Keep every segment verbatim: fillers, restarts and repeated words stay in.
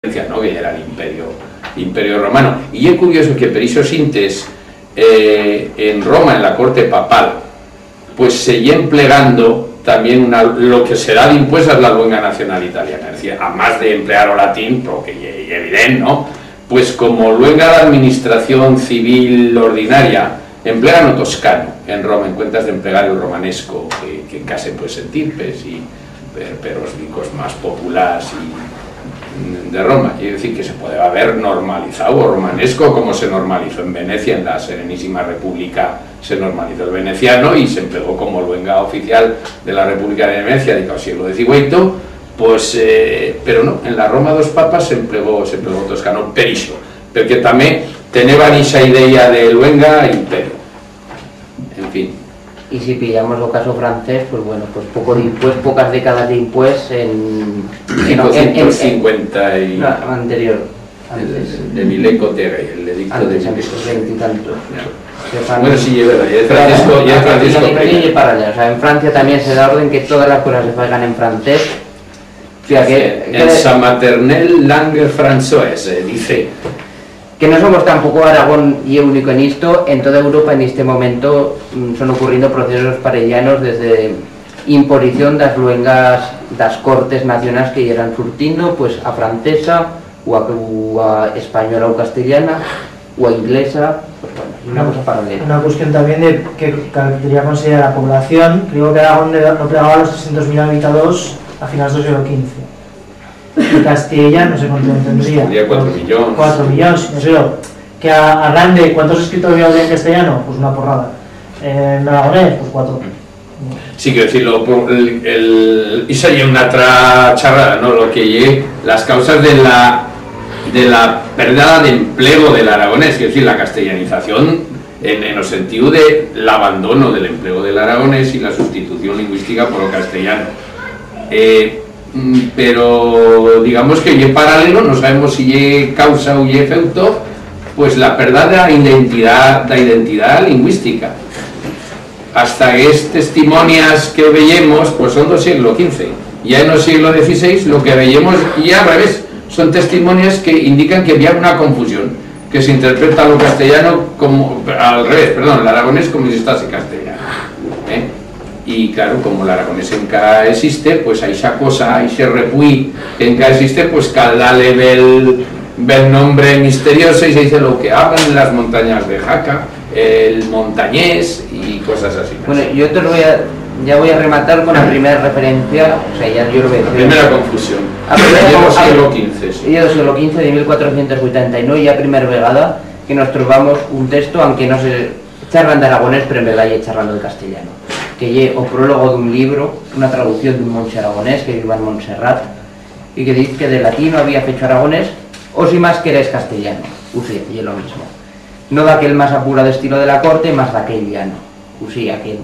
Venecia, no? Que yera l'imperio, l'imperio romano. Y ye curioso que per ixos intes, eh, en Roma, en la corte papal, pues se ye emplegando también una, lo que será dimpués la luenga nacional italiana. Es decir, a más de emplear o latín, porque ye, ye evident, no? Pues como luenga d'administración civil ordinaria, emplegan o toscano en Roma, en cuentas d'emplegar el romanesco, que, que encara se puede sentir, pues, y, per, per os vicos más populars y, de Roma. Quiere decir que se puede haber normalizado o romanesco como se normalizó en Venecia, en la Serenísima República se normalizó el veneciano y se emplegó como luenga oficial de la República de Venecia de casi el siglo diecinueve, pues, eh, pero no, en la Roma dos papas se emplegó, se emplegó toscano per ixo, porque también tenían esa idea de luenga imperio. En fin. Y si pillamos o caso francés, pues bueno, pues poco dimpués, pocas décadas dimpués, en, en, en, en, en, cincuenta y no, anterior, antes. El, de Villers-Cotterêts, el edicto de Villers-Cotterêts. Antes, antes, veinte y tanto. Ya. Bueno, sí, es verdad, y el Francisco, y el Francisco primero. Para allá, o sea, en Francia también se da orden que todas las cosas se hagan en francés. O sea, que, en sa maternelle langue françoise, eh, dice. Que no somos tampoco, Aragón ye único en isto, en toda Europa en este momento, mm, son ocurriendo procesos parellanos desde imposición das luengas das cortes nacionals que yeran surtindo, pues, a francesa, u a, u a espanyola u castellana, u a inglesa, pues, bueno, y una cosa paralela. Una cuestión también de que cal-, quería considerar la población. Creo que Aragón de-, no plegaba a los trescientos mil habitadors a finals del siglo quince. Y Castilla, no sé cuánto tendría. Tendría cuatro millons. Cuatro millons, no sé yo. Que a, a grande, ¿cuántos escritores había en castellano? Pues una porrada. En aragonés, pues cuatro. Sí, quiero decir, lo, el, el, ixa ye una atra charrada, no? Lo que ye las causas de la, de la perdada d'emplego del aragonés, quiero decir, la castellanización en, en o sentiu de l'abandono del emplego del aragonés y la sustitución lingüística por o castellano. Eh, mm, pero, digamos que ye paralelo, no sabemos si ye causa u ye efeuto, pues la perdada d'a identidad, d'a identidad lingüística. Hasta es testimonias que veyemos, pues son d'o sieglo quince. Ya en o sieglo dieciséis lo que veyemos ye al revés. Son testimonias que indican que había una confusión, que se interpreta lo castellano como, al revés, perdón, l'aragonés como si estase castellano. Eh? Y, claro, como l'aragonés encara existe, pues a ixa cosa, a ixe repuy que encara existe, pues cal dar-le bel, bel nombre misterioso y se dice lo que hablan en las montañas de Jaca, el montañés y cosas así. Bueno, yo te lo voy a, ya voy a rematar con la primera referencia, o sea, ya yo lo voy a decir. La primera confusión. A primera confusión. Sieglo quince, sí. Yo sieglo quince, de mil cuatrocientos ochenta y nueve, ya primer vegada que nos trobamos un texto, aunque no se charran d'aragonés, pero en verdad ye charrando de castellano, que ye o prólogo d'un libro, una traducción d'un monche aragonés que viva en Montserrat, y que diz que de latín o había fecho aragonés, o si más queres castellano, u siga, ye lo mismo. No d'aquel más apurado estilo de la corte, mas d'aquel llano, u siga, que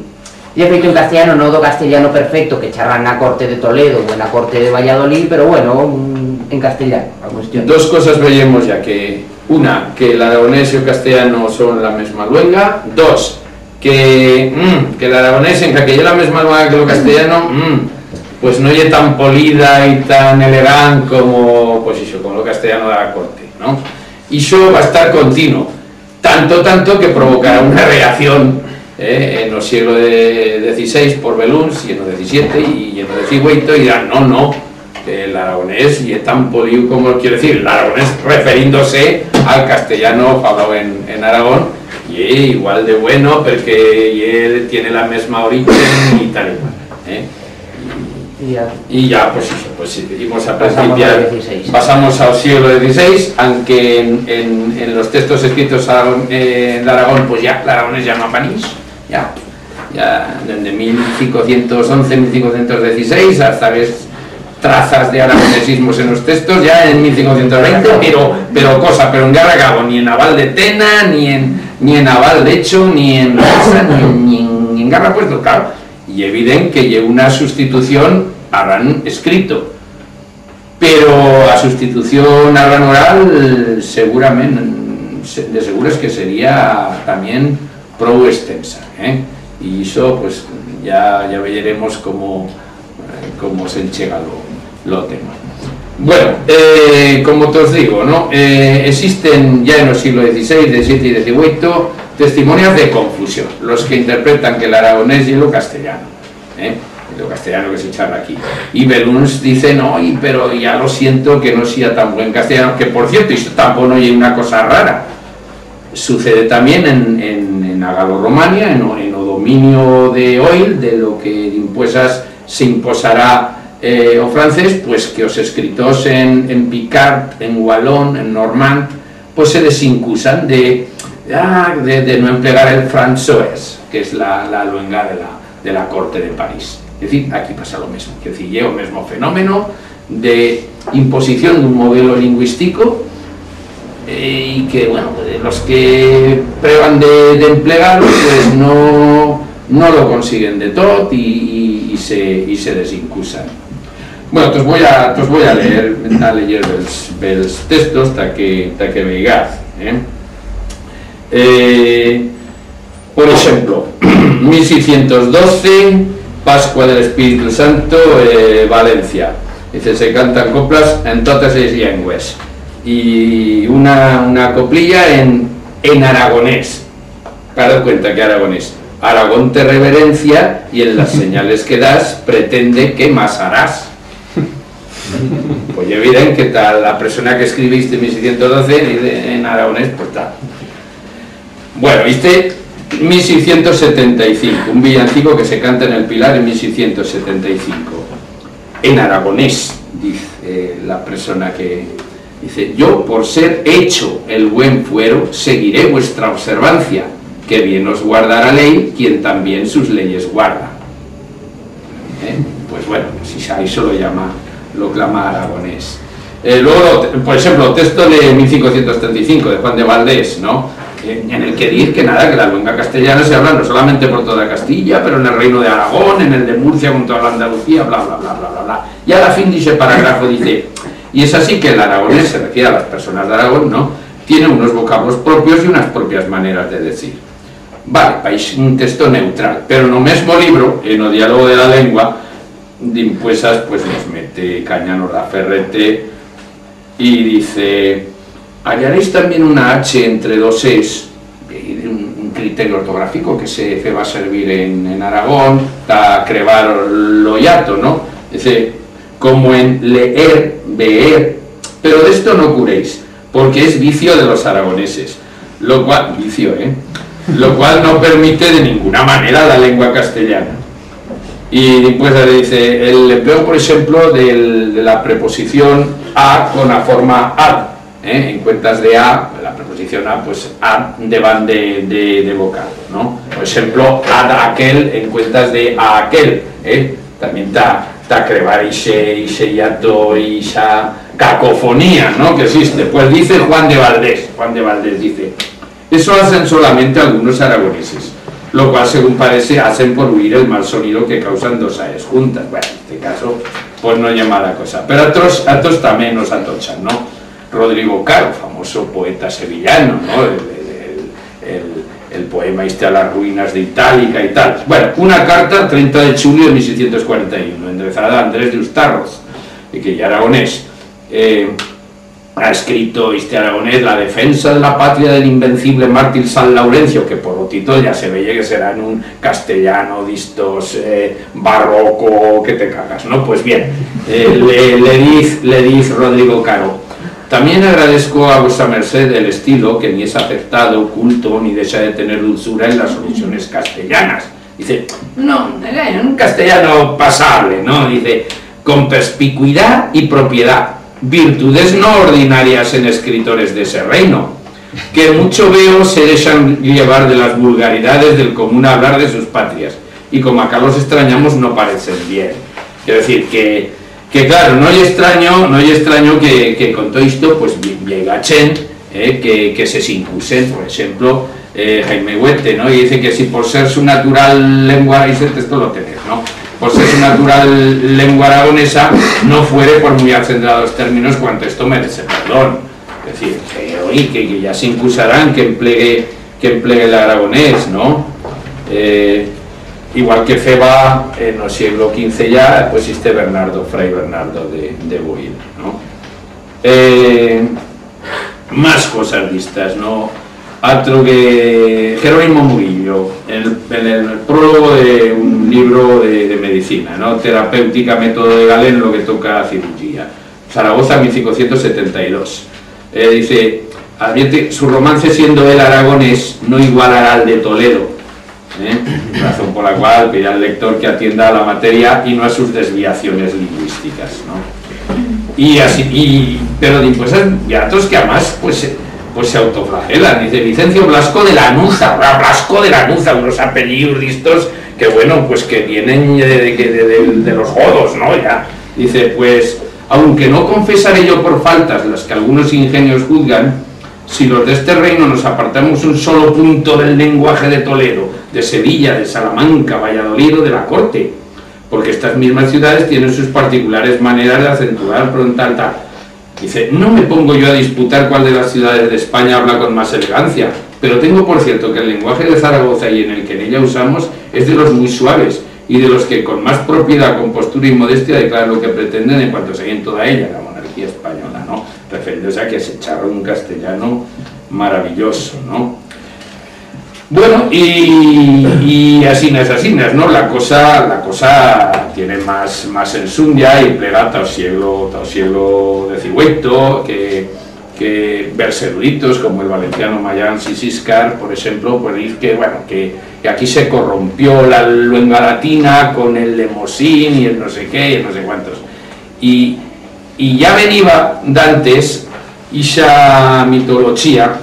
ye feito en castellano, no d'o castellano perfecto que charran en a corte de Toledo u en a corte de Valladolid, pero bueno, mm, en castellano, la cuestión. Dos cosas veyemos ya, que una, que l'aragonés y o castellano son la mesma luenga, dos, que, mm, que l'aragonés, encara que ye la mesma luenga que lo castellano, mm, pues no ye tan polida y tan elegant como, pues ixo, como lo castellano de la corte, no? Ixo va estar continuo, tanto, tanto que provocará una reacción, eh, en o sieglo de dieciséis por beluns, y en o diecisiete, y en o diecinueve, y dirán, no, no, que l'aragonés ye tan poliu como, quiero decir, l'aragonés referindo-se al castellano fablau en, en Aragón, ye igual de bueno porque ye, tiene la mesma origen y tal y cual, eh? Y ya. Y ya, pues ixo, pues si seguimos a principiar, pasamos a o sieglo dieciséis, aunque en, en, en los textos escritos aragon-, eh, de Aragón, pues ya, l'aragonés ya no apareix, ya. Ya, dende mil cincuecientos once, mil cincuecientos dieciséis, hasta ves trazas de aragonesismos en os textos, ya en mil cincuecientos veinte, pero, pero cosa, pero en Garra Cabo, ni en a Val de Tena, ni en, ni en a Val d'Echo, ni en Rasa, ni en, ni en, ni en Garra Puerto, claro. Y evident que ye una sustitución a ran escrito. Pero a sustitución a ran oral, segurament, se-, de segures que sería tamién prou extensa, eh? Y ixo, pues, ya, ya veyeremos cómo, eh, cómo s'enchega lo, lo tema. Bueno, eh, como tos digo, no? Eh, existen ya en o sieglo dieciséis, diecisiete y dieciocho testimonios de confusión. Los que interpretan que l'aragonés ye lo castellano, eh? Lo castellano que se charra aquí. Y beluns dicen, "Oi, pero ya lo siento que no siga tan buen castellano", que, por cierto, isto tampoco no ye una cosa rara. Sucede también en, en, en a Galo-Romania, en o, en o dominio de oil, de lo que dimpuesas se imposará, eh, o francés, pues que os escritos en, en picard, en wallon, en normand, pues se desincusan de, ah, de, de no emplegar el françois, que es la, la luenga de la, de la corte de París. Es decir, aquí pasa lo mesmo. Es decir, ye o mesmo fenomeno de imposición d'un modelo lingüistico, eh, y que, bueno, los que preban de, de emplegar-lo, pues no, no lo consiguen de tot y, y, y se, y se desincusan. Bueno, tos voi a, tos voi a leer, a leyer bels, bels textos ta que, ta que veigaz, eh? Eh, por eixemplo, mil seiscientos doce, Pascua del Espíritu Santo, eh, Valencia. Dice, se cantan coplas en totes es llengües. Y una, una coplilla en, en aragonés. Para cuenta que aragonés. Aragón te reverencia y en las señales que das pretende que más harás. Pues ye evident que ta la persona que escribe este mil seiscientos doce, dice en aragonés, pues ta. Bueno, este mil seiscientos setenta y cinco, un villancico que se canta en el Pilar en mil seiscientos setenta y cinco. En aragonés, dice, eh, la persona que dice, "Yo, por ser hecho el buen fuero, seguiré vuestra observancia, que bien os guardará ley quien también sus leyes guarda". Eh? Pues bueno, si xa ixo lo llama, lo clama aragonés. Eh, luego, lo te-, por eixemplo, o texto de mil cincuecientos treinta y cinco de Juan de Valdés, no? Eh, en el que diz que nada, que la luenga castellana se habla no solamente por toda Castilla, pero en el reino de Aragón, en el de Murcia, con toda la Andalucía, bla, bla, bla, bla, bla, bla. Y a la fin d'ixe paragrafo dice, "Y es así que el aragonés", se refiere a las personas de Aragón, no? "Tiene unos vocablos propios y unas propias maneras de decir". Vale, paix un texto neutral, pero en o mesmo libro, en o Diálogo de la Lengua, dimpuesas, pues, nos mete caña, nos da ferrete, y dice, "Hallaréis también una H entre dos es", un, un criterio ortográfico que se feba servir en, en Aragón, ta crebar lo hiato, no? Dice, "como en leer, beer, pero d'esto no curéis, porque es vicio de los aragoneses, lo cual", vicio, eh? "Lo cual no permite de ninguna manera la lengua castellana". Y dimpués dice, el empleo, por eixemplo, del, de la preposición a con a forma ad, eh? En cuentas de a, la preposición a, pues, ad debant de, de, de vocal, no? Por eixemplo, ad aquel en cuentas de a aquel, eh? También ta, ta crebar ixe, ixe hiato, ixa cacofonía, no? Que existe. Pues dice Juan de Valdés, Juan de Valdés dice, "Eso hacen solamente algunos aragoneses, lo cual, según parece, hacen por huir el mal sonido que causan dos aes juntas". Bueno, en este caso, pues no ye mala cosa. Pero atros, atros también nos atochan, no? Rodrigo Caro, famoso poeta sevillano, no? El, el, el, el, el poema este a las ruinas de Itálica y tal. Bueno, una carta, treinta de chulio de mil seiscientos cuarenta y uno, endrezada a Andrés de Ustarroz, eh, que ye aragonés. Eh, ha escrito este aragonés, "La defensa de la patria del invencible mártir San Laurencio", que por o títol ya se veye que será en un castellano d'istos, eh, barroco que te cagas, no? Pues bien, eh, le, le diz, le diz Rodrigo Caro, "También agradezco a vuestra merced el estilo, que ni es afectado, culto, ni deja de tener dulzura en las soluciones castellanas". Dice, no, en un castellano pasable, no? Dice, "con perspicuidad y propiedad, virtudes no ordinarias en escritores de ese reino, que mucho veo se dejan llevar de las vulgaridades del común hablar de sus patrias, y como acá los extrañamos no parecen bien". Quiero decir que, que claro, no ye extraño, no ye extraño que, que con todo esto, pues, vi-, vieiga chent, eh, que, que se s'incusen, por eixemplo, eh, Jaime Huete, no? Y dice que si por ser su natural lengua, y ese texto lo tenez, no? "Por ser su natural lengua aragonesa, no fuere por muy acendrados términos cuanto esto merece perdón". Es decir, que, oi, que, que ya s'incusarán que emplegue, que emplegue l'aragonés, no? Eh, igual que feba en o sieglo quince ya, pues, este Bernardo, fray Bernardo de, de Boil, no? Eh, más cosas d'istas, no? Atro que Jerónimo Murillo, en, en el prólogo de un libro de, de medicina, no? Terapéutica, método de Galeno, lo que toca a cirugía. Zaragoza, mil cincuecientos setenta y dos. Eh, dice, advierte, su romance, siendo él aragonés, no igualará al de Toledo, eh? Razón por la cual pide al lector que atienda a la materia y no a sus desviaciones lingüísticas, no? Y así, y, pero dimpués ya otros que amás, pues, se- pues se autoflagelan. Dice Vicencio Blasco de Lanuza, Bla- Blasco de Lanuza, unos apellidos d'istos que, bueno, pues que vienen de, de, de, de, de los godos, no? Ya. Dice, pues, aunque no confesaré yo por faltas las que algunos ingenios juzgan, si los de este reino nos apartamos un solo punto del lenguaje de Toledo, de Sevilla, de Salamanca, Valladolid o de la Corte, porque estas mismas ciudades tienen sus particulares maneras de acentuar, pronunciar, tal. Dice, no me pongo yo a disputar cuál de las ciudades de España habla con más elegancia, pero tengo por cierto que el lenguaje de Zaragoza y en el que en ella usamos es de los muy suaves y de los que con más propiedad, compostura y modestia declaran lo que pretenden en cuanto se hallen en toda ella, la monarquía española, no? Referindo-se a que se charra un castellano maravilloso, no? Bueno, y, y asinas, asinas, no? La cosa, la cosa tiene más, más ensundia y plega ta o sieglo, ta o sieglo deciueito, que, que bellos eruditos como el valenciano Mayans y Siscar, por eixemplo, pues diz que, bueno, que, que aquí se corrompió la luenga latina con el lemosín y el no sé qué y el no sé cuántos. Y, y ya veniba d'antes ixa mitolochía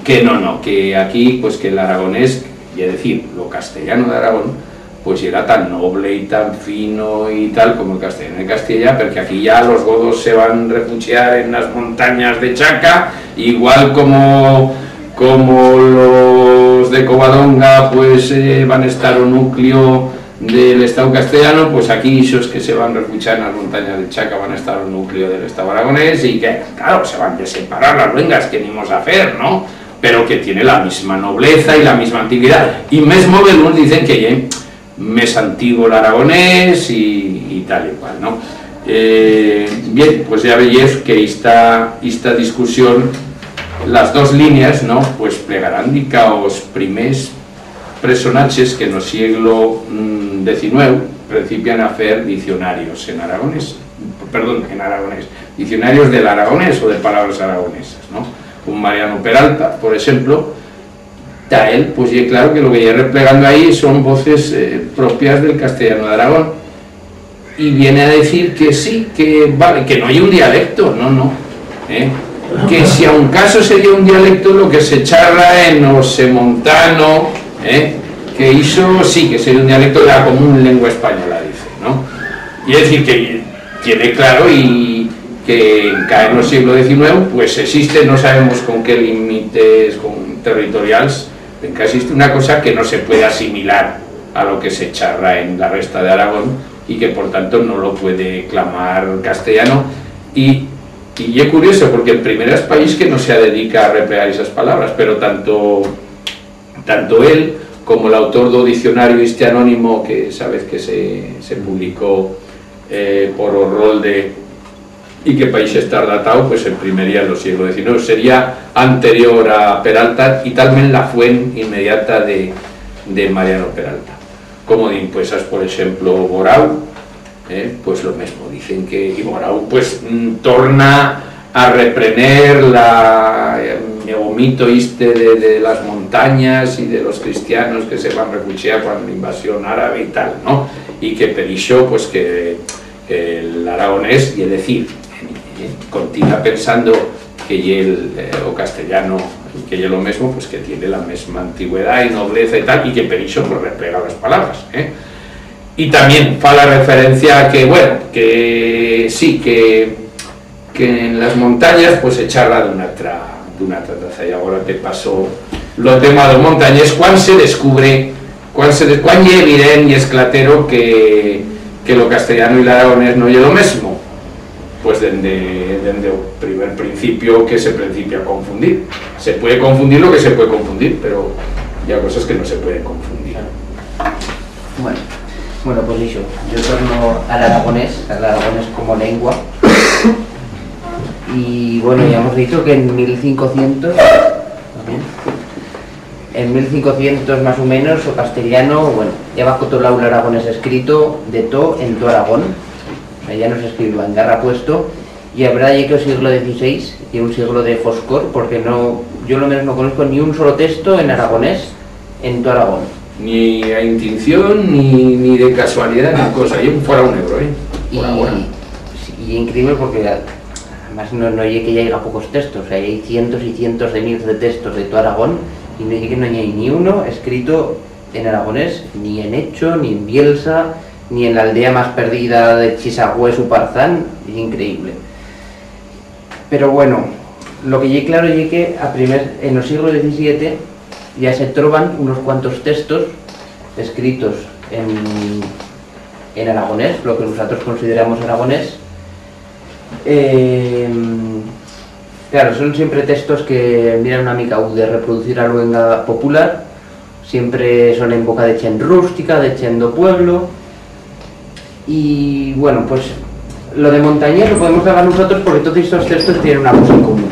que no, no, que aquí, pues que l'aragonés, ye decir, lo castellano d'Aragón, pues yera tan noble y tan fino y tal como el castellano de Castilla, porque aquí ya los godos se van refugiar en las montañas de Chaca, igual como, como los de Covadonga, pues, eh, van estar o nuclio de l'Estau castellano, pues aquí ixos que se van refugiar en las montañas de Chaca van estar o nuclio de l'Estau aragonés y que, claro, se van desemparar las luengas, que n'imos a fer, no? Pero que tiene la misma nobleza y la misma antigüedad. Y mesmo belúns dicen que ye mes antigo l'aragonés y, y tal y cual, no? Eh, bien, pues ya veyez que ista, ista discusión, las dos líneas, no? Pues plegarán dica os primers personaches que no sieglo, mm, decinueu principian a fer diccionarios en aragonés, perdón, en aragonés, diccionarios del aragonés o de palabras aragonesas, no? Un Mariano Peralta, por eixemplo, ta él, pues ye claro que lo que ye replegando ahí son voces, eh, propias del castellano de Aragón. Y viene a decir que sí, que vale, que no hay un dialecto, no, no, eh? Que si a un caso sería un dialecto lo que se charra en o semontano, eh? Que ixo sí que sería un dialecto de la común lengua española, dice, no? Y es decir, que tiene claro y que encara en o sieglo decinueu, pues existe, no sabemos con qué límites, con territorials, encara existe una cosa que no se puede asimilar a lo que se charra en la resta de Aragón y que, por tanto, no lo puede clamar castellano. Y, y ye curioso, porque el primer es país que no se dedica a replegar esas palabras, pero tanto, tanto él como l'autor do diccionario este anónimo, que sabez que se, se publicó, eh, por o Rolde, y que paixe estar datau, pues, en primería en lo sieglo decinueu. Sería anterior a Peralta y talment la fuent inmediata de, de Mariano Peralta. Como dimpuesas, por eixemplo, Borau, eh, pues lo mesmo. Dicen que, y Borau, pues, mm, torna a reprener la, eh, o mito iste de, de las montañas y de los cristianos que se van refugiar cuan la invasión árabe y tal, no? Y que per ixo, pues, que, que l'aragonés, ye decir, eh, continúa pensando que ye el, eh, o castellano, que ye lo mesmo, pues que tiene la mesma antigüedad y nobleza y tal, y que per ixo, pues, replega las palabras, eh? Y también fa la referencia a que, bueno, que sí, que, que en las montañas, pues, se charra d'una atra, d'una atra traza. Y agora te paso lo tema de montañas, cuan se descubre, cuan se de-, cuan ye evident y esclatero que, que lo castellano y l'aragonés no ye lo mesmo. Pues dende, dende o primer principio que se principia a confundir. Se puede confundir lo que se puede confundir, pero ya cosas que no se pueden confundir. Bueno, bueno, pues ixo, yo torno a l'aragonés, a l'aragonés como lengua. Y, bueno, ya hemos dicho que en mil cincuentos, en mil cincuentos más o menos, o castellano, bueno, ya va cotolau l'aragonés escrito de to en to Aragón, o sea, ya no se escribiba en garra puesto, y a verdad ye que o siglo dieciséis ye un siglo de foscor, porque no, yo lo menos no conozco ni un solo texto en aragonés en to Aragón. Ni a intinción, ni, ni de casualidat, ni cosa. Ye un forau negro, eh? Y, por agora. Sí, y increíble porque, además, no, no ye que ya haya pocos textos, o sea, hay cientos y cientos de miles de textos de todo Aragón, y no ye que no hay ni uno escrito en aragonés, ni en Echo, ni en Bielsa, ni en la aldea más perdida de Chisagüés u Parzán, ye increíble. Pero bueno, lo que ye claro ye que a primer, en o siglo diecisiete ya se troban unos cuantos textos escritos en, en aragonés, lo que nosotros consideramos aragonés. Eh, claro, son siempre textos que miran una mica u de reproducir a luenga popular, siempre son en boca de chent rustica, de chent do pueblo, y, bueno, pues, lo de montañés lo podemos dar a nosotros porque todos estos textos tienen una cosa en común.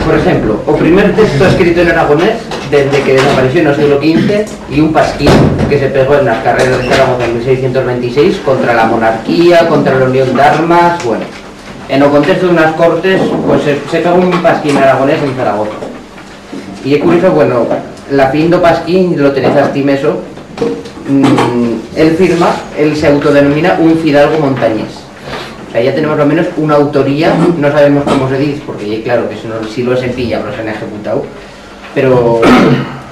Por ejemplo, o primer texto escrito en aragonés desde que desapareció en o siglo quince y un pasquín que se pegó en las carreras de Zaragoza en mil seiscientos veintiséis contra la monarquía, contra la unión d'armas, bueno, en o contexto d'unas cortes, pues se, se pegó un pasquín aragonés en Zaragoza. Y es curioso, bueno, la fin do pasquín lo tenez astí meso, mm, él firma, él se autodenomina un fidalgo montañés. O sea, ya tenemos lo menos una autoría, no sabemos cómo se diz, porque ye claro que si no, si lo se pilla, lo se han ejecutado, pero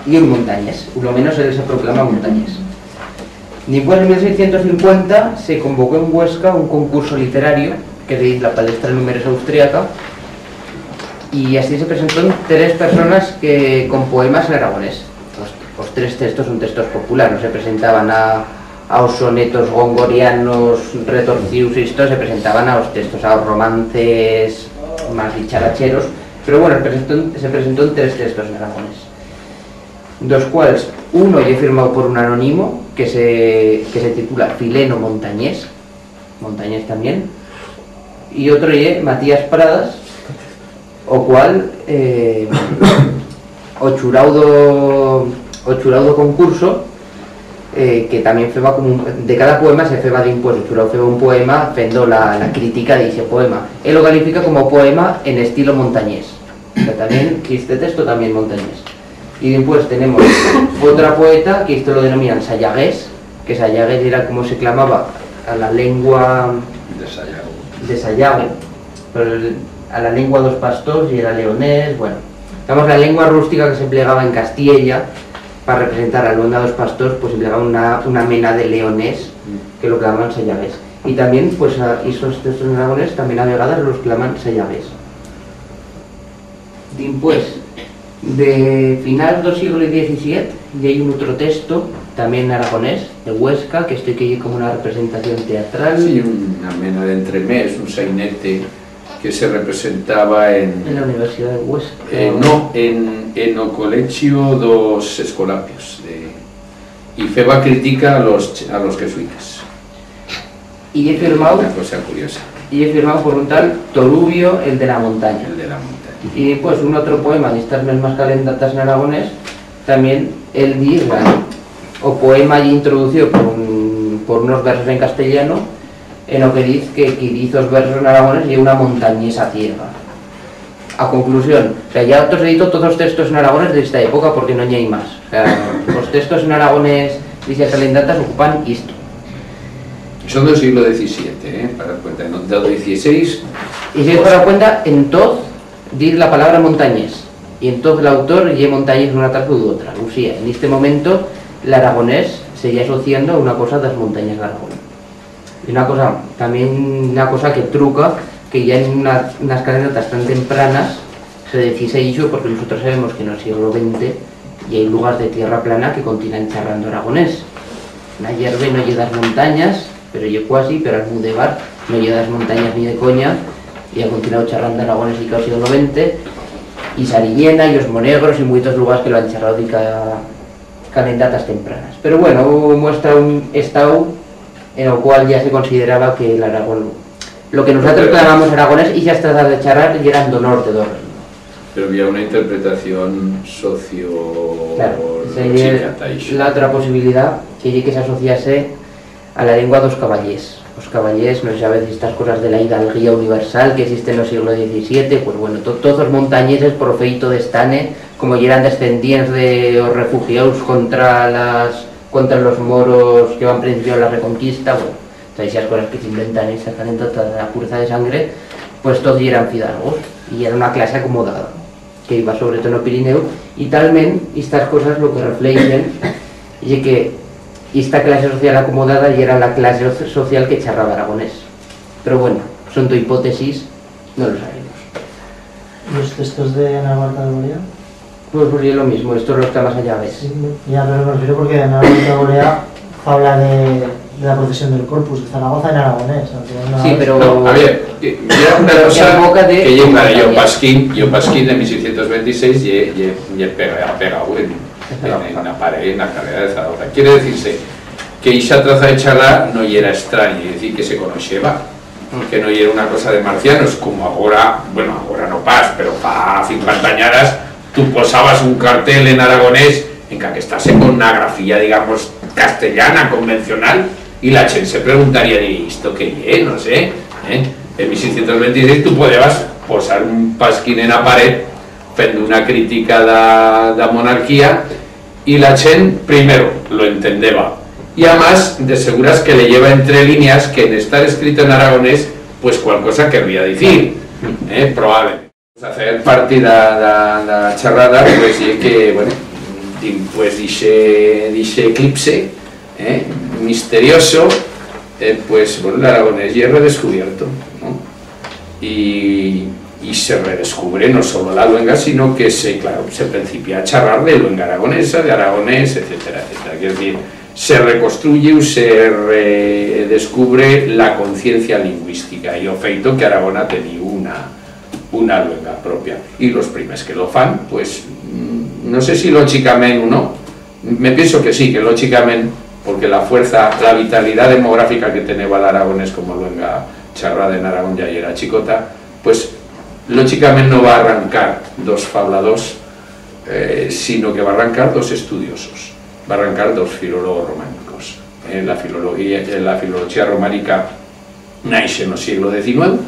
y un montañés, lo menos él se proclama montañés. Dimpués, en mil seiscientos cincuenta, se convocó en Huesca un concurso literario, que se diz la Palestra Numerosa Austriaca, y así se presentó tres personas que, con poemas en aragonés. Os, os tres textos son textos populares, no se presentaban a, a os sonetos gongorianos, retorcius y esto, se presentaban a os textos, a os romances más dicharacheros, pero bueno, se presentó, se presentó tres textos en aragonés, dos cuals, uno ye firmado por un anónimo que se, que se titula Fileno Montañés, Montañés también, y otro ye Matías Pradas, o cual, eh, o churau do, o churau do concurso, eh, que también feba como un, de cada poema se feba dimpués, o churau feba un poema fendo la, la crítica de ixe poema. Él lo califica como poema en estilo montañés. O sea, también, este texto también montañés. Y dimpués tenemos otra poeta, que esto lo denominan sayagués, que sayagués era como se clamaba a la lengua de Sayago, de Sayago, pero el, a la lengua dos pastors y era leonés, bueno. Digamos, la lengua rustica que se emplegaba en Castiella para representar a la lengua dos pastors, pues emplegaba una, una mena de leonés, que lo claman sayagués. Y también, pues, a, y esos textos en aragonés también a vegadas los claman sayagués. Dimpués, de final do siglo diecisiete, i hai un otro texto, también aragonés, de Huesca, que este que ye como una representación teatral. Sí, una mena d'entremés, un sainete que se representaba en... En la Universidad de Huesca. Eh, no, en, en o Colegio dos Escolapios, de, y feba crítica a los, a los jesuitas. Y ye firmau... Una cosa curiosa. Y ye firmau por un tal Torubio, el de la montaña. El de la montaña. Y, pues, un otro poema d'estas mesmas calendatas en aragonés, también él diz, o poema ye introducido por un, por unos versos en castellano, en o que diz que qui diz os versos en aragonés ye una montañesa ciega. A conclusión, o sea, ya tos he dito todos os textos en aragonés d'esta época porque no i hai más. O sea, os textos en aragonés d'ixa calendata s'ocupan isto. Son del siglo diecisiete, eh, para cuenta, no, del dieciséis. Y si es para cuenta, entoz diz la palabra montañés. Y entoz l'autor ye montañés d'una tarfa u d'otra. O sea, en este momento, l'aragonés se ya asociando a una cosa d'as montañas d'Aragón. Y una cosa, también una cosa que truca, que ya en una, unas calendatas tan tempranas se deciese ixo, porque nosotros sabemos que en o siglo veinte ya hai lugars de tierra plana que continúan charrando aragonés. Nayerbe no ye d'as montañas, pero ye cuasi, pero Almudebar no ye d'as montañas ni de coña, y ha continuado charrando aragonés dica o siglo veinte, y Sariñena, y os Monegros, y muitos lugars que lo han charrado dica calendatas tempranas. Pero bueno, muestra un estau en o cual ya se consideraba que el Aragón, lo que nosotros Pero clamábamos aragonés, y ya está de charrar, y eran do norte, do reino. Pero había una interpretación socio-lógica. Claro, esa ye ta ixo. La otra posibilidad, que ye que s'asociase a la lengua d'os caballers. Os caballers, no sé si sabez estas cosas de la hidalguía universal que existe en o sieglo diecisiete, pues bueno, to-, toz os montañeses, por feito d'estar-ne, como yeran descendients de os refugiaus contra las, contra los moros que van principio a la Reconquista, bueno, todas esas cosas que s'inventan y sacan en tota la pureza de sangre, pues toz yeran fidalgos, y yera una clase acomodada que iba sobre todo en o Pirineu, y talment estas cosas lo que refleixen ye que esta clase social acomodada yera la clase soci-, social que charraba aragonés. Pero bueno, son todo hipótesis, no lo sabemos. ¿Y los textos de Navarra de Bolea? Pues, pues ye lo mismo, esto lo está más allá, ¿ves? Sí, ya, pero me refiero porque Navarra de Bolea habla de, de la procesión del Corpus de Zaragoza en aragonés, aunque no... Sí, pero... No, a ver, que, mira una cosa que ye clara, yo Pasquín, yo Pasquín de mil seiscientos veintiséis ye, ye, ye pega-, apegau en, en, en la paret, en la carrera de Zaragoza. Quiere decirse que ixa traza de charrar no yera extraña, es decir, que se conoceba, que no yera una cosa de marcianos, como agora, bueno, agora no pas, pero fa cincuenta anyadas, tú posabas un cartel en aragonés, encara que estase con una grafía, digamos, castellana, convencional, y la chent se preguntaría, diría, "Isto qué ye?", no sé, eh? En mil seiscientos veintiséis tú podebas posar un Pasquín en a paret fendo una critica d'a, d'a monarquía, y la chent, primero, lo entendeba, y amás, de seguras que leyeba entre líneas que, en estar escrito en aragonés, pues cualcosa querría dicir, eh? Probablemente. Facer parte d'a, d'a, d'a charrada, pues, ye que, bueno, dimpués d'ixe, d'ixe eclipse, eh, misterioso, eh, pues, bueno, l'aragonés ye redescubierto, no? Y, y se redescubre no solo la luenga, sino que se, claro, se principia a charrar de luenga aragonesa, de aragonés, etcetera, etcetera. Quiero decir, se reconstruye u se redescubre la conciencia lingüistica y o feito que Aragón ha teniu una, una luenga propia. Y los primers que lo fan, pues, mm, no sé si lochicament u no, me pienso que sí, que lochicament, porque la fuerza, la vitalidat demografica que teneba l'aragonés como luenga charrada en Aragón ya yera chicota, pues, lochicament no va arrancar d'os fabladors, eh, sino que va arrancar d'os estudiosos, va arrancar d'os filologos romanicos. Eh, la filologuía, eh, la filolochía romanica naixe en o sieglo decinueu,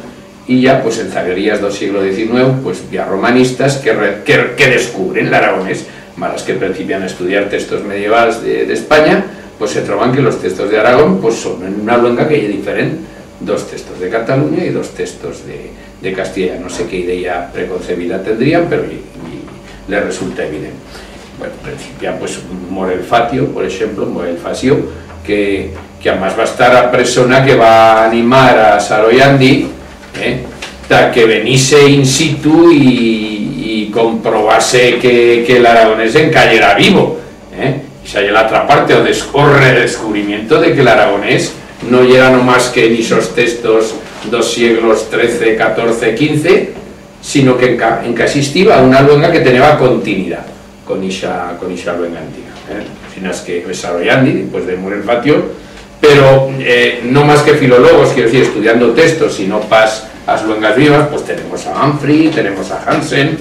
y ya, pues, en zaguerías d'o sieglo decinueu, pues, bi ha romanistas que re-, que, que descubren l'aragonés, malas que principian a estudiar textos medievals de, d'Espanya, pues, se troban que los textos d'Aragón, pues, son en una luenga que ye diferent d'os textos de Cataluña y d'os textos de, de Castilla. No sé qué idea preconcebida tendrían, pero y, y les resulta evident. Bueno, principia, pues, Morel Fatio, por eixemplo, Morel Fatio, que, que amás va estar a persona que va animar a Saroiandi, eh, ta que venise in situ y, y comprobase que, que l'aragonés encara yera vivo, eh. Ixa ye l'atra parte, o des-, o redescubrimiento de que l'aragonés no yera no mas que en ixos textos d'os sieglos trece, catorce, quince, sino que enca-, encara existiba una luenga que teneba continuidat con ixa, con ixa luenga antiga, eh? Finas que Saroiandi, dimpués de Morel Fatio, pero, eh, no mas que filologos, quiero decir, estudiando textos, sino pas as luengas vivas, pues tenemos a Humphrey, tenemos a Hansen,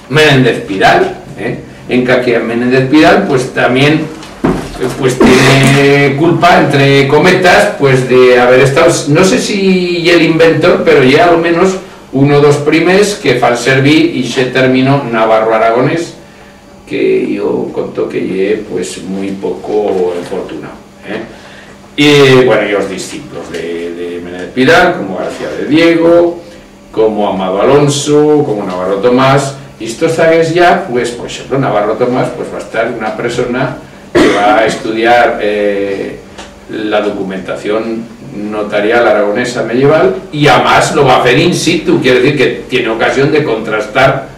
Menéndez Pidal, eh? Enca que Menéndez Pidal, pues, también, eh, pues, tiene culpa, entre cometas, pues, de haber estau, no sé si ye l'inventor, pero ye a lo menos uno d'os primers que fan servir ixe termino navarro-aragonés, que yo conto que ye, pues, muy poco afortunau, eh? Y, bueno, y os disciplos de, de Menéndez Pidal, como García de Diego, como Amado Alonso, como Navarro Tomás, y estos zaguers ya, pues, por eixemplo, Navarro Tomás, pues, va a estar una persona que va a estudiar, eh, la documentación notarial aragonesa medieval, y amás lo va a hacer in situ, quiere decir que tiene ocasión de contrastar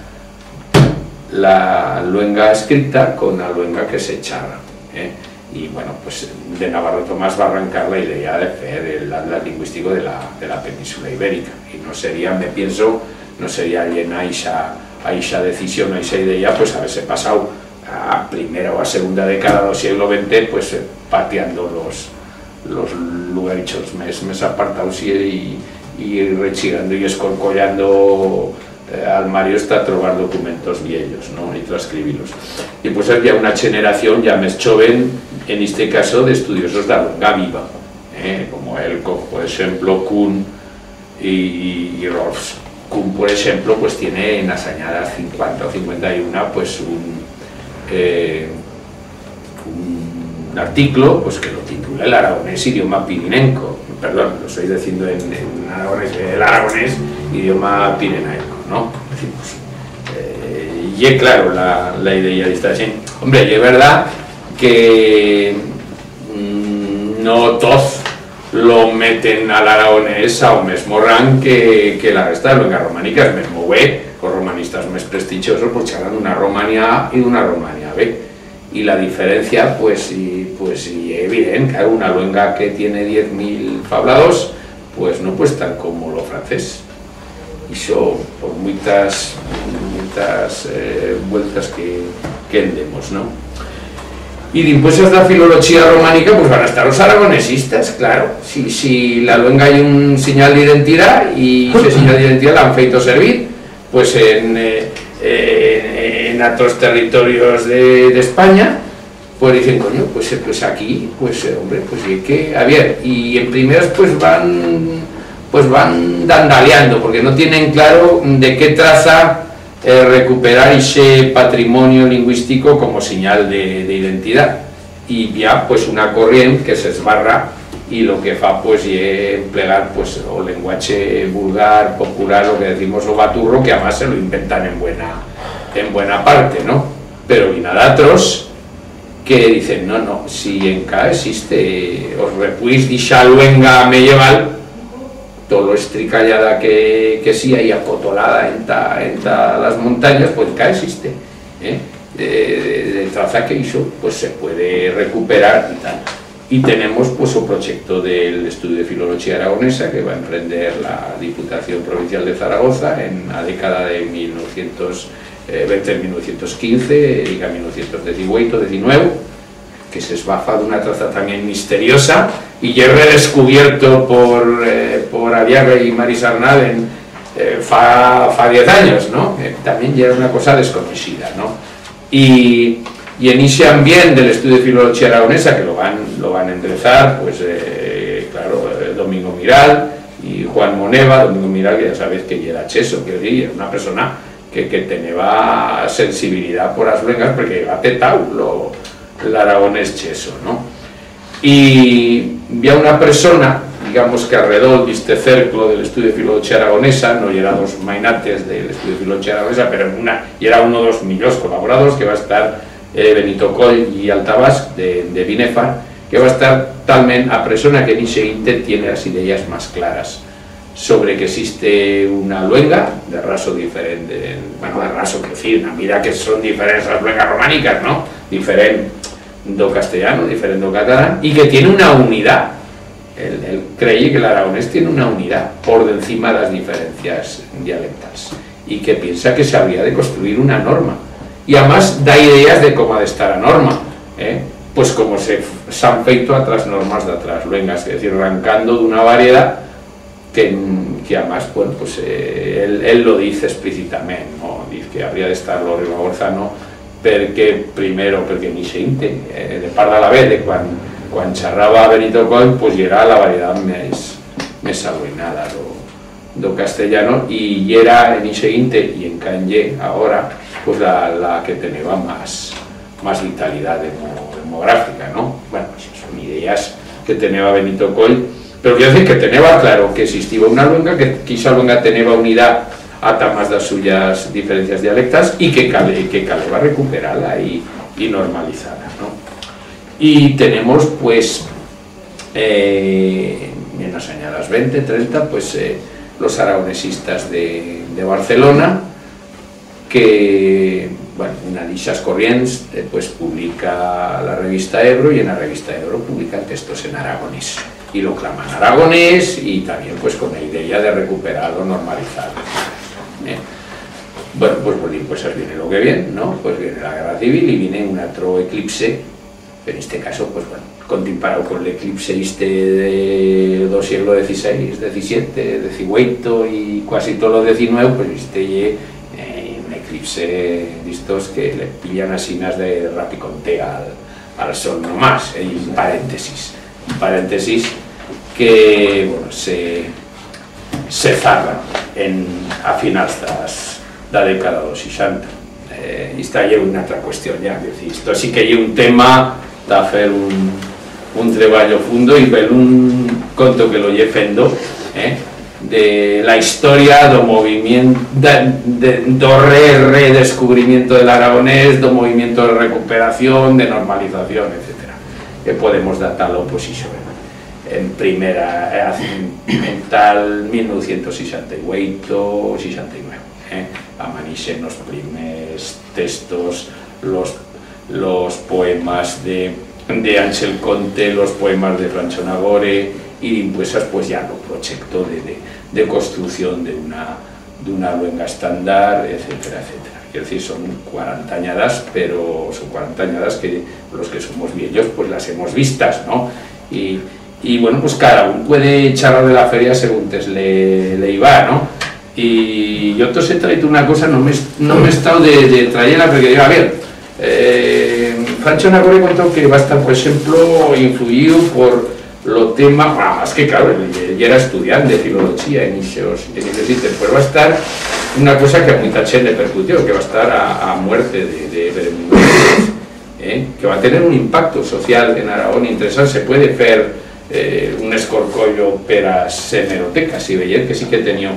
la luenga escrita con la luenga que se charra, eh? Y, bueno, pues, de Navarro Tomás va arrancar la idea de fer el atlas lingüistico de la, de la península ibérica. Y no sería, me pienso, no sería allena a ixa, a ixa decisión, a ixa idea, pues, haberse pasau a primera o a segunda década d'o sieglo vente, pues, eh, pateando los, los lugarichos mes, mes apartaus y, y, y rechigando y escorcollando, eh, almarios ta trobar documentos viellos, no? Y transcribir-los. Y pues había una cheneración ya mes choven, en este caso, d'estudiosos d'a luenga viva, eh, como él, co-, por eixemplo, Kuhn y, y, y Rohlfs. Kuhn, por eixemplo, pues tiene en las anyadas cincuenta o cincuenta y una, pues un, eh, un articlo, pues, que lo titula "El aragonés idioma pirinenco". Perdón, lo estoy diciendo en, en aragonés, "El aragonés idioma pirenaico", no? Es decir, pues, eh, ye claro la, la idea d'esta chent. Hombre, ye verdad que, mm, no toz lo meten a l'aragonés a o mesmo ran que, que la resta de luengas romanicas, mesmo B, os romanistas mes prestichiosos, pues, charran d'una Romania A y d'una Romania B. Y la diferencia, pues, y, pues, ye evident, claro, una luenga que tiene diez mil fabladors, pues, no pues tan como lo francés. Ixo, por muitas, muitas, eh, vueltas que, que en demos, no? Y dimpués, hasta filolochía romanica, pues, van a estar os aragonesistas, claro. Si, si la luenga ye un sinyal d'identidat, y ese sinyal d'identidat l'han feito servir, pues, en, eh, en, en atros territorios de, d'Espanya, pues dicen, "Coño, pues, eh, pues aquí, pues, eh, hombre, pues ye que, a ver", y en primeras, pues, van, pues, van dandaleando, porque no tienen claro de qué traza, eh, recuperar ixe patrimonio lingüistico como sinyal de, de identidat. Y bi ha, pues, una corrient que s'esbarra y lo que fa, pues, ye emplegar, pues, o lenguache vulgar, popular, lo que decimos, o baturro, que amás se lo inventan en buena, en buena parte, no? Pero bi ha d'atros que dicen, "No, no, si encara existe os repuis d'ixa luenga medieval, tot lo estricallada que, que sia y acotolada enta, enta las montanyas, pues encara existe, eh? De, de, de traza que ixo, pues, se puede recuperar y tal". Y tenemos, pues, o proyecto del Estudio de Filolochía Aragonesa que va a emprender la Diputación Provincial de Zaragoza en la década de mil novecientos, eh, entre mil novecientos quince y mil novecientos dieciocho, diecinueve, que s'esbafa d'una traza tamién misteriosa y ye redescubierto por, eh, por Aliaga y Maris Arnal en, eh, fa, fa diez anyos, no? Eh, tamién yera una cosa desconoixida, no? Y, y en ixe ambient del Estudio de Filolochía Aragonesa, que lo van, lo van a endrezar, pues, eh, claro, eh, Domingo Miral y Juan Moneva, Domingo Miral, que ya sabez que yera cheso, quiero decir, yera una persona que, que teneba sensibilidat por as luengas, porque heba petau lo, l'aragonés cheso, no? Y bi ha una persona, digamos, que arredol d'iste cerclo del Estudio de Filolochía Aragonesa, no yera d'os mainates del Estudio de Filolochía Aragonesa, pero una, yera uno d'os millors colaboradors, que va estar, eh, Benito Coll y Altabás de, de Binefar, que va estar talment a persona que en ixe inte tiene las ideas mas claras sobre que existe una luenga de raso diferent, bueno, de raso, quiero decir, en a mida que son diferents las luengas romanicas, no? Diferent d'o castellano, diferent d'o catalán, y que tiene una unidat. Él, él creye que l'aragonés tiene una unidat por dencima d'as diferencias dialectals y que piensa que s'habría de construir una norma. Y amás da ideas de cómo ha d'estar a norma, eh? Pues como se, s'han feito atras normas d'atras luengas, es decir, arrancando d'una variedat que, que amás, bueno, pues, eh, él, él lo diz explicitament, no? Diz que habría d'estar lo ribagorzano, perque, primero, perque en ixe inte, eh, de part d'alavez, de cuan, cuan charraba Benito Coll, pues, yera la variedat mes, mes aluenada d'o, d'o castellano, y yera en ixe inte, y encara en ye agora, pues, la, la que teneba mas, mas vitalidat demo-, demografica, no? Bueno, pues, son ideas que teneba Benito Coll, pero quiero decir que teneba claro que existiba una luenga, que, que ixa luenga teneba unidat ata mas d'as suyas diferencias dialectals y que cale-, que caleba recuperar-la y, y normalizar-la, no? Y tenemos, pues, eh, en las anyadas veinte, treinta, pues, eh, los aragonesistas de, de Barcelona, que, bueno, una d'ixas corrients, eh, pues, publica la revista Ebro, y en la revista Ebro publican textos en aragonés. Y lo claman aragonés, y tamién, pues, con la idea de recuperar-lo, normalizar-lo. Eh? Bueno, pues, bueno, pues, viene lo que viene, no? Pues viene la guerra civil y viene un atro eclipse En este caso, pues, bueno, contimparau con l'eclipse iste de, d'o sieglo dieciséis, diecisiete, dieciocho y cuasi tot lo diecinueu, pues, iste ye, eh, un eclipse d'istos que le pillan asinas de rapiconte al, al sol nomás, eh, un paréntesis, un paréntesis que, bueno, se, se zarra en, a finals d'as, d'a década d'os seixanta. Eh, ista ye una atra cuestión ya, quiero decir, esto sí que ye un tema ta fer un, un treballo fundo y bel un conto que lo ye fendo, eh, de la historia d'o movimien-, de, de, d'o re-, redescubrimiento de l'aragonés, d'o movimiento de recuperación, de normalización, etcétera. Que podemos datar-lo, pues, ixo, en, en primera, eh, en, en tal mil novecientos seixanta y ueito, seixanta y nueu, eh, amanixen os primers textos, los, los poemas de, de Ángel Conte, los poemas de Francho Nagore, y dimpuesas, pues, ya lo prochecto de, de, de construcción de una, d'una luenga estandar, etcétera, etcétera. Quiero decir, son cuaranta anyadas, pero son cuaranta anyadas que los que somos viellos, pues, las hemos vistas, no? Y, y, bueno, pues, cada un puede charrar de la feria seguntes le, le i va, no? Y yo tos he traito una cosa, no me, no me he estau de, de trayer-la, porque digo, a ver, eh, Francho Nagore contó que va estar, por eixemplo, influiu por lo tema, ah, es que, claro, él, él yera estudiant de filolochía en ixos, en ixos sitios, pues va estar una cosa que a muita chent le percutió, que va estar a, a muerte de, de Ebre Muñoz, eh, que va tener un impacto social en Aragón interesante. Se puede fer, eh, un escorcollo per as hemerotecas y veyer que sí que tenió,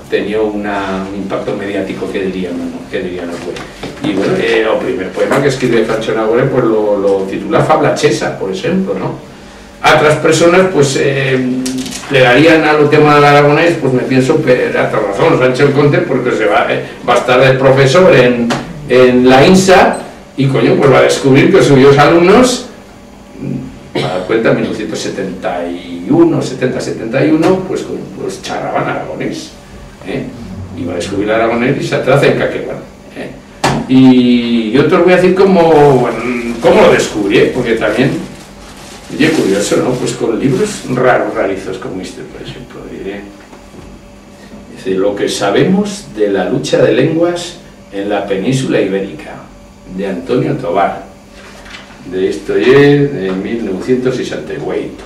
tenió una, un impacto mediatico, que dirían, no? Que dirían, no, pues. Y, bueno, eh, o primer poema que escribe Francho Nagore, pues lo, lo titula Fabla Chesa, por eixemplo, no? Atras personas, pues, eh, plegarían a lo tema de l'aragonés, pues me pienso per atras razons, Sánchez Conte, porque se va, eh, va estar de profesor en, en la INSA, y, coño, pues va a descubrir que os suyos alumnos, mm, para cuenta, mil novecientos setenta y uno, setenta, setenta y uno, pues, co-, pues charraban aragonés, eh? Y va a descubrir l'aragonés y se atraza en Caqueguán, eh? Y yo te lo voy a decir cómo, cómo lo descubrí, eh, porque también ye curioso, no? Pues con libros raros, rarizos como este, por ejemplo, diré. Dice, Lo que sabemos de la lucha de lenguas en la península ibérica, de Antonio Tobar. De esto ye de mil novecientos seixanta y ueito.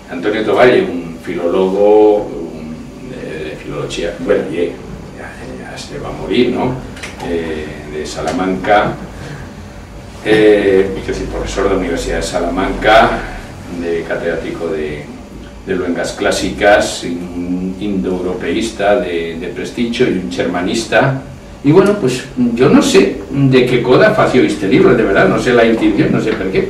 Antonio Tobar ye un filólogo, un, eh, de filolochía, bueno, ye, ya, ya se va a morir, no? Eh, de Salamanca, eh, quiero decir, profesor de la Universidad de Salamanca, de catedrático de, de luengas clásicas, un indoeuropeísta de, de presticho y un chermanista. Y bueno, pues, yo no sé de qué coda fació este libro, de verdad, no sé la intención, no sé per qué.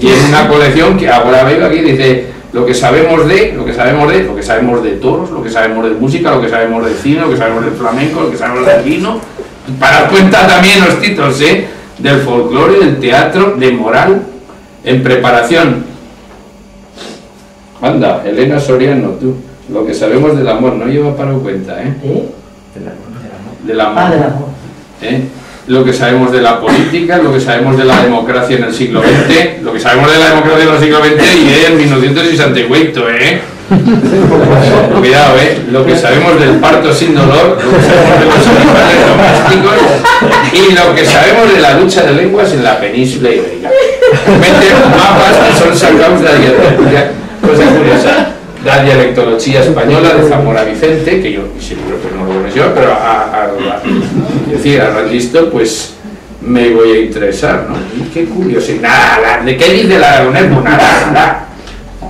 Y es una colección que agora veo aquí, dice, lo que sabemos de, lo que sabemos de, lo que sabemos de toros, lo que sabemos de música, lo que sabemos de cine, lo que sabemos del flamenco, lo que sabemos del vino, para cuenta también los títulos, ¿eh? Del folclore, del teatro, de moral, en preparación. Anda, Elena Soriano, tú, lo que sabemos del amor, no lleva para cuenta, ¿eh? ¿Eh? Del amor. Del amor. Ah, del amor. ¿Eh? Lo que sabemos de la política, lo que sabemos de la democracia en el siglo veinte, lo que sabemos de la democracia en el siglo veinte y en mil novecientos sesenta y ocho, ¿eh? Cuidado, ¿eh? Lo que sabemos del parto sin dolor, lo que sabemos de los animales domésticos y lo que sabemos de la lucha de lenguas en la península ibérica. Mete mapas que son sacados de la, cosa curiosa, la dialectología española de Zamora Vicente, que yo seguro que no lo conocí, pero a, a, a, es decir, a raíz de esto, pues, me voy a interesar, ¿no? Y qué curioso, y nada, la, ¿de qué dice el aragonés? Pues nada, nada.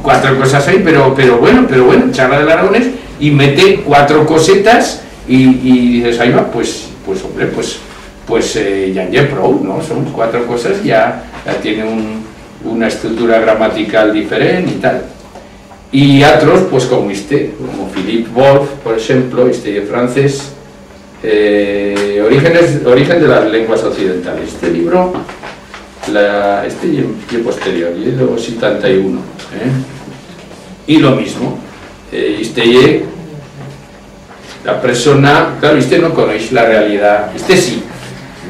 Cuatro cosas hay, pero, pero bueno, pero bueno, charra del aragonés y mete cuatro cosetas y, y dices, ahí va, pues, pues hombre, pues, pues, eh, ya ye prou, ¿no? Son cuatro cosas, ya, ya tiene un, una estructura gramatical diferente y tal. Y atros, pues, como este, como Philippe Wolff, por ejemplo, este ye francés, eh, Orígenes, Origen de las lenguas occidentales. Este libro, la, este ye, ye posterior, ye de setenta y uno, ¿eh? Y lo mismo, eh, este ye la persona, claro, este no conoix la realidad, este sí,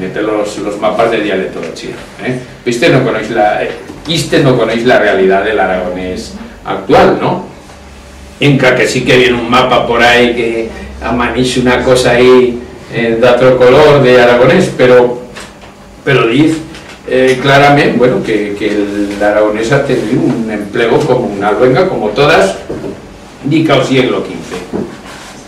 Mete los, los mapas de dialectolochía, eh? Iste no conoix la, eh, iste no conoix la realidat de l'aragonés actual, no? Encara que sí que viene un mapa por ahí que amaneix una cosa ahí, eh, d'atro color de aragonés, pero, pero diz, eh, clarament, bueno, que, que l'aragonés ha teniu un emplego como una luenga, como todas, dica o sieglo quince,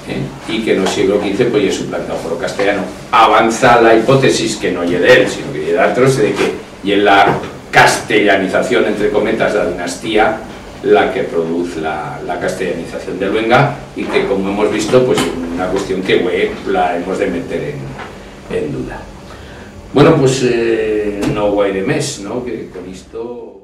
eh? Y que en o sieglo quince, pues, ye suplantau por o castellano. Avanza la hipótesis, que no ye d'él, sino que ye d'atros, de que ye la castellanización, entre cometas, de la dinastía la que produz la, la castellanización de luenga, y que, como hemos visto, pues, una cuestión que hue la hemos de meter en, en duda. Bueno, pues, eh, no guaire mes, no? Que con isto